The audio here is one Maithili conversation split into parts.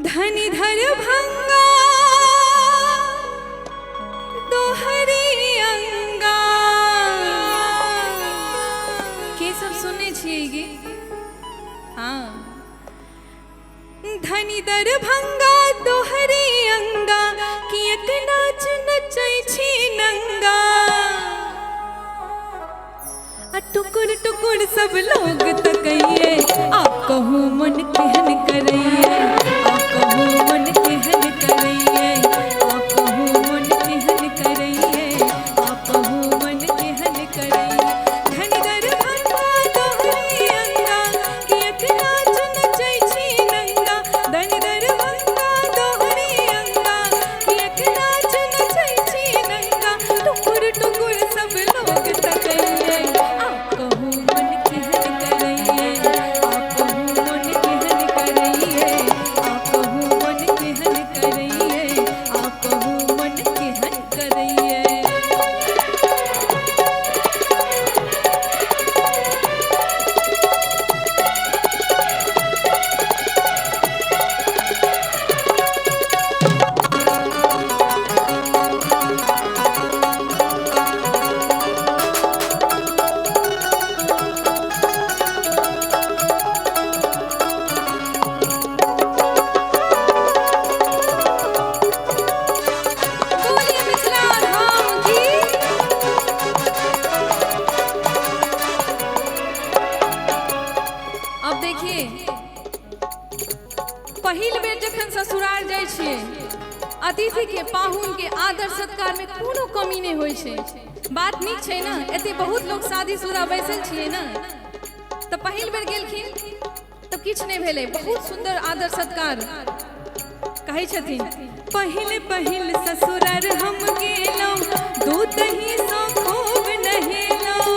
धनी दरभंगा दोहरी अंगा। के सब सुनने छियै गे? हाँ, धनी दरभंगा दोहरी अंगा, किएक नाच नचै छी नंगा। आ टुकुर टुकुर सब लोग तकैये, आप कहू मन केहन करैये, आप कहू मन केहन करैये, आप कहू मन केहन करैये, आप कहू मन केहन करैये। धनी दरभंगा दोहरी अंगा, किएक नाच नचै छी नंगा। धनी दरभंगा दोहरी अंगा, किएक नाच नचै छी नंगा। टुकुर टुकुर सब लोग तकैये, आप कहू मन केहन करैये, आप कहू मन केहन करैये, आप कहू मन केहन करैये, आप कहू मन केहन करैये। बोलिए मिथिला धाम की। अब देखिए, पहिल बेर जखन ससुराल जाइ छियै, अतिथि के पाहुन के आदर सत्कार में कोनो कमी नहि होइ छै। बात नीक छै ने? एते बहुत लोग शादीशुदा बैसल छियै ने, तऽ पहिल बेर गेलखिन तऽ किछु नहि भेलै, बहुत सुन्दर आदर सत्कार। कहै छथिन, पहिल पहिल ससुरार हम गेलहुँ, दूध दही सँ खूब नहेलहुँ।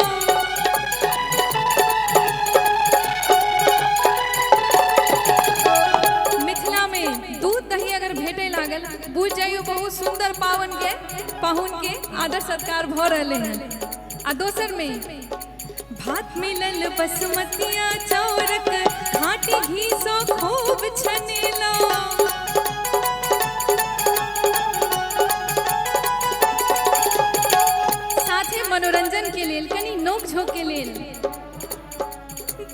मिथिला में दूध दही अगर भेटे लागल, बुझ जाइयो बहुत सुंदर पावन के पाहुन के आदर सत्कार भऽ रहलै हन। आ दोसर में भात मिलल बसमतिया चाउरक, खाटी घी सँ खूब छनेलहुँ। साथे मनोरंजन के लेल कनि नोक झोंक के लेल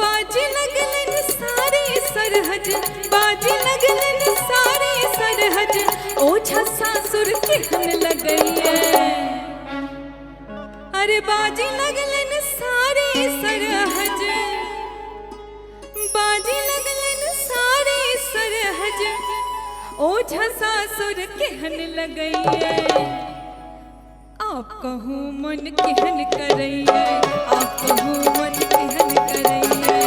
बाजे लगलन सारे सरहज, बाजे लगलन सारे सरहज, ओझा सासुर केहन लगैये। अरे बाजे लगलन सारे सरहज, बाजे लगलन सारे सरहज, ओझा सासुर केहन लगैये। आप कहू मन केहन करैये, आप कहू मन केहन करैये,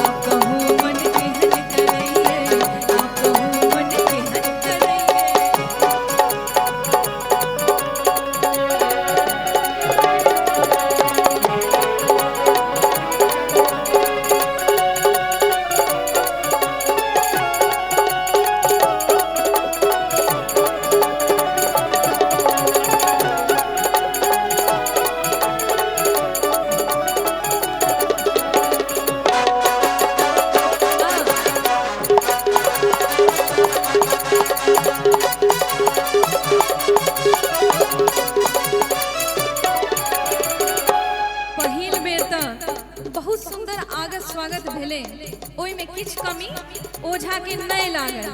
आप कहू मन केहन करैये, आप कहू मन केहन करैये। पहिल बेर तऽ बहुत सुन्दर आगत स्वागत भेलै, ओहिमे किछु कमी ओझा के नहि लागल।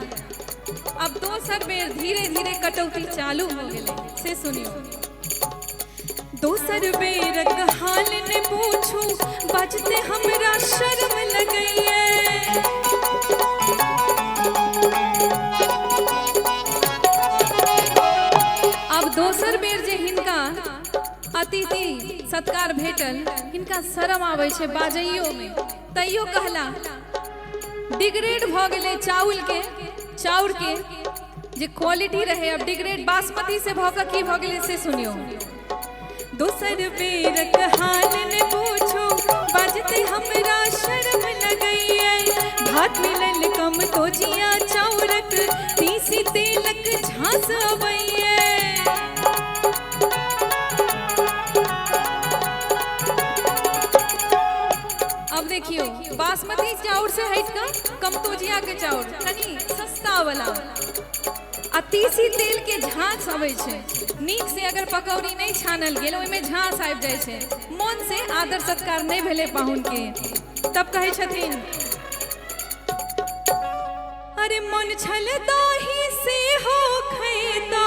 अब दोसर बेर धीरे धीरे कटौती चालू हो गेलै, से सुनियो। दोसर बेरक हाल ने पूछू, बजते हमरा शर्म लगैये। अब दोसर बेर जे हिनका अतिथि सत्कार भेटल, हिनका शरम आबै छै बाजैयो में, तैयो कहला डिग्रेड भऽ गेलै चाउर के, चाउर के जे क्वालिटी रहे अब डिग्रेड बासमती से भऽ कऽ की भऽ गेलै से सुनियो। दोसर बेरक हाल ने पूछू, बाजते हमरा शर्म लगैये। भात मिलल कम तो जिया चाउरक, तीसी तेलक झांस अबैये। अब देखियो, बासमती चाउर से हट कऽ कमतोजिया के चाउर कनि सस्ता गुस्सावला। आ तीसी तेल के झांस अबै छै, नीक से अगर पकौड़ी नहीं छानल गेल ओहिमे झांस आबि जाइ छै। मन से आदर सत्कार नहीं भेलै पाहुन के। तब कहै छथिन अरे मन छल दही से हो खैता।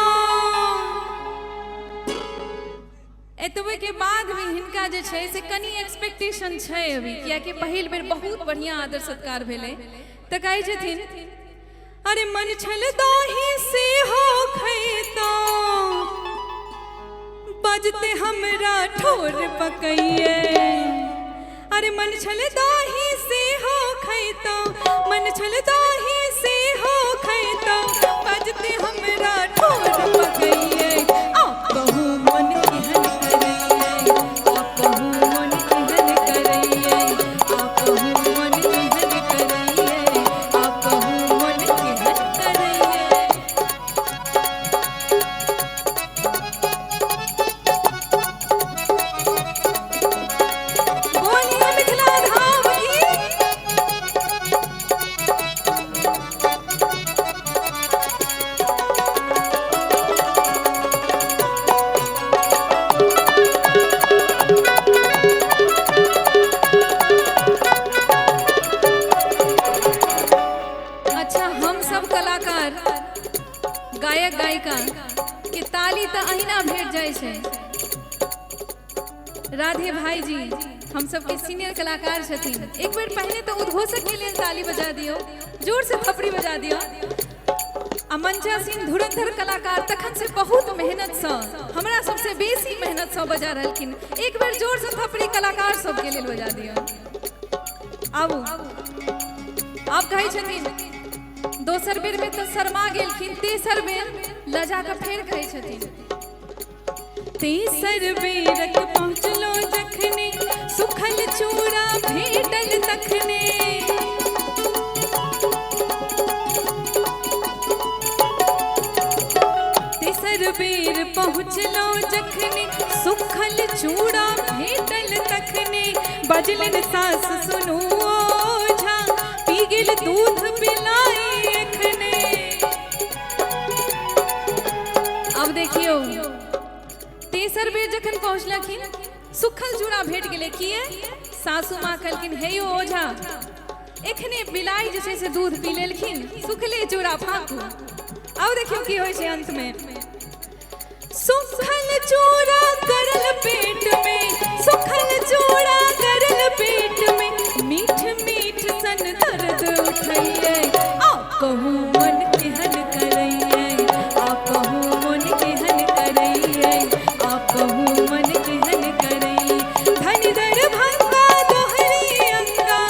एतबे के बाद भी हिनका जे छै से कनि एक्सपेक्टेशन छै अभी, कियाकि पहिल बेर बहुत बढ़िया आदर सत्कार भेलै। तऽ कहै छथिन अरे मन छल दही से हो खैता, बजते हमरा ठोर पकैये। अरे मन छल दही से हो खैता, मन छल दही से हो खैता, बजते हमरा ठोर पकैये। आप कहू मन केहन करैये, आप कहू मन केहन करैये, आप कहू मन केहन करैये, आप कहू मन केहन करैये। बोलिए मिथिला धाम की। अच्छा, हम सब कलाकार गायक गायिका के ताली तऽ अहिना भेट जाइ छै। राधे भाई जी हम सबके सीनियर कलाकार छथिन। एक बेर पहले तो उद्घोषक के लेल ताली बजा दियौ, जोर से थपड़ी बजा दियौ। आ मंचासीन धुरंधर कलाकार तखन से बहुत मेहनत सँ, हमरा सबसे बेसी मेहनत सँ बजा रहलखिन। एक बेर जोर से थपड़ी कलाकार सबके लेल बजा दियौ। आबू, आब कहै छथिन दोसर बेर में तो शर्मा गेलखिन, तेसर बेर लजा कऽ फेर कहै छथिन तेसर बेरक पहुँचलो जखने, सुखल चूड़ा भेटल तखने। तेसर बेर पहुँचलो जखने, सुखल चूड़ा भेटल तखने। बजलन सास सुनू ओझा, पी गेल दूध पिलाई एखने। अब देखियौ तेसर बेर जखन पहुँचलखिन सुखल चूड़ा भेट गेलै। किए? सासू माँ कहलखिन हे यौ ओझा, एखने बिलाई जे छै से दूध पी लेलखिन, सुखले चूड़ा फाँकू। आब देखियौ की होइ छै अंत में। सुखल चूड़ा करल पेट में, सुखल चूड़ा करल पेट में, मीठ मीठ सन दर्द उठैये। आप कहू मन केहन करैये, आप कहू मन केहन करैये, आप कहू मन केहन करैये। धनि दरभंगा दोहरी अंगा,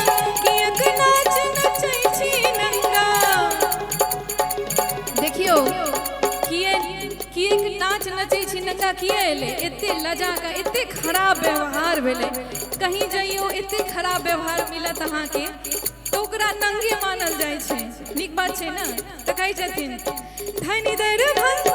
कियक नाच नचै छी नंगा। देखियौ किए किएक नाच नचै छी नंगा, किए एलै? एते लजा कऽ एते खराब व्यवहार भेलै। कहीं जइयौ एते खराब व्यवहार मिलत अहाँके तऽ ओकरा नंगे मानल जाइ छै। नीक बात छै ने? तऽ कहै छथिन धनि दरभंगा